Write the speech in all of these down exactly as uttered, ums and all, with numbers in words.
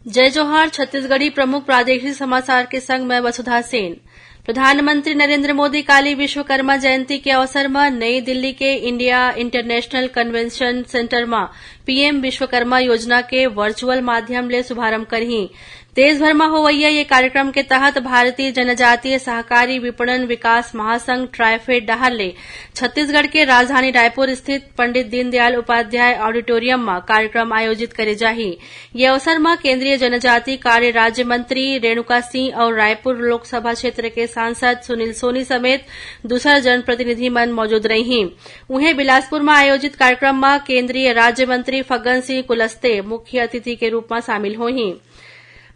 जय जोहार। छत्तीसगढ़ी प्रमुख प्रादेशिक समाचार के संग मैं वसुधा सेन। प्रधानमंत्री नरेंद्र मोदी काली विश्वकर्मा जयंती के अवसर म नई दिल्ली के इंडिया इंटरनेशनल कन्वेंशन सेंटर म पीएम विश्वकर्मा योजना के वर्चुअल माध्यम ले शुभारंभ करही। देश भर म होवइया ये कार्यक्रम के तहत भारतीय जनजातीय सहकारी विपणन विकास महासंघ ट्राइफेड डहार ले छत्तीसगढ़ के राजधानी रायपुर स्थित पंडित दीनदयाल उपाध्याय ऑडिटोरियम म कार्यक्रम आयोजित करे जाही। ये अवसर म केंद्रीय जनजाति कार्य राज्य मंत्री रेणुका सिंह अउ रायपुर लोकसभा क्षेत्र के सांसद सुनील सोनी समेत दूसर जनप्रतिनिधि मन मौजूद रही। उहें, बिलासपुर म आयोजित कार्यक्रम म केंद्रीय राज्य मंत्री फग्गन सिंह कुलस्ते मुख्य अतिथि के रूप म शामिल होही।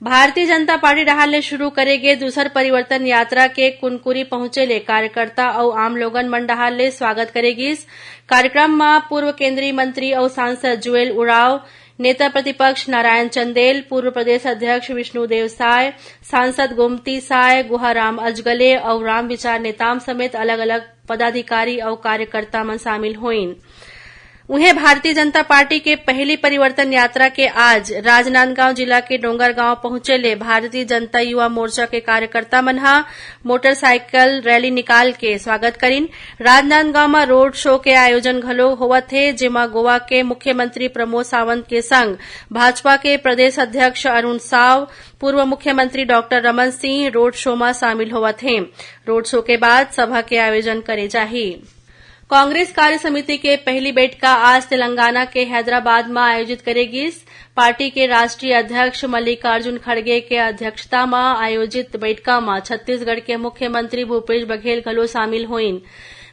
भारतीय जनता पार्टी डहार ले शुरू करे गे दूसर परिवर्तन यात्रा के कुनकुरी पहुंचे ले कार्यकर्ता अउ आम लोगन मन डहार ले स्वागत करे गिस। कार्यक्रम म पूर्व केंद्रीय मंत्री अउ सांसद जुएल उरांव, नेता प्रतिपक्ष नारायण चंदेल, पूर्व प्रदेश अध्यक्ष विष्णुदेव साय, सांसद गोमती साय, गुहाराम अजगले अउ रामविचार नेताम समेत अलग-अलग पदाधिकारी अउ कार्यकर्ता मन शामिल होइन। उहें, भारतीय जनता पार्टी के पहली परिवर्तन यात्रा के आज राजनांदगांव जिला के डोंगरगांव पहुंचे ले भारतीय जनता युवा मोर्चा के कार्यकर्ता मन ह मोटरसाइकिल रैली निकाल के स्वागत करिन। राजनांदगांव म रोड शो के आयोजन घलो होवत हे, जेमा गोवा के मुख्यमंत्री प्रमोद सावंत के संग भाजपा के प्रदेश अध्यक्ष अरुण साव, पूर्व मुख्यमंत्री doctor Raman Singh road show म शामिल होवत हे। रोड शो के बाद सभा के आयोजन करे जाही। कांग्रेस कार्य समिति के पहली बैठका आज तेलंगाना के हैदराबाद म आयोजित करे गिस। पार्टी के राष्ट्रीय अध्यक्ष मल्लिकार्जुन खड़गे के अध्यक्षता म आयोजित बैठका म छत्तीसगढ़ के मुख्यमंत्री भूपेश बघेल घलो शामिल होइन।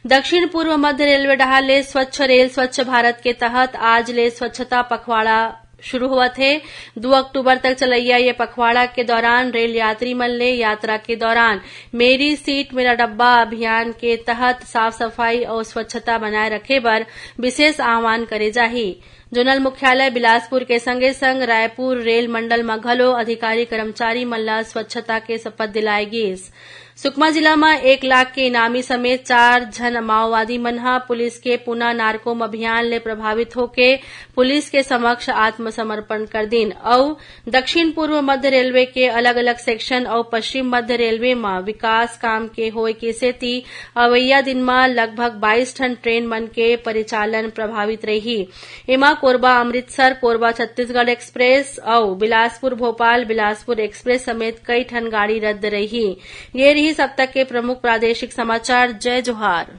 दक्षिण पूर्व मध्य रेलवे डहार ले स्वच्छ रेल स्वच्छ भारत के तहत आज ले स्वच्छता पखवाड़ा शुरू होवत हे। दू अक्टूबर तक चलइया ये पखवाड़ा के दौरान रेल यात्री मन ले यात्रा के दौरान मेरी सीट मेरा डब्बा अभियान के तहत साफ सफाई अउ स्वच्छता बनाए रखे बर विशेष आह्वान करे जाही। जोनल मुख्यालय बिलासपुर के संगे संग रायपुर रेल मंडल म घलो अधिकारी कर्मचारी मन ल स्वच्छता के शपथ दिलाए गिस। सुकमा जिला म एक लाख के इनामी समेत चार झन माओवादी मन ह पुलिस के पुना नारकोम अभियान ले प्रभावित होके पुलिस के समक्ष आत्मसमर्पण कर दिन अउ दक्षिण पूर्व मध्य रेलवे के अलग-अलग सेक्शन अउ पश्चिम मध्य रेलवे म विकास काम के होए के सेती अवइया दिन म लगभग बाईस ठन ट्रेन मन के परिचालन प्रभावित रही। एमा कोरबा अमृतसर, कोरबा छत्तीसगढ़ एक्सप्रेस अउ बिलासपुर भोपाल, बिलासपुर एक्सप्रेस समेत कई ठन गाड़ी रद्द रही। ये रही अब तक के प्रमुख प्रादेशिक समाचार। जय जोहार।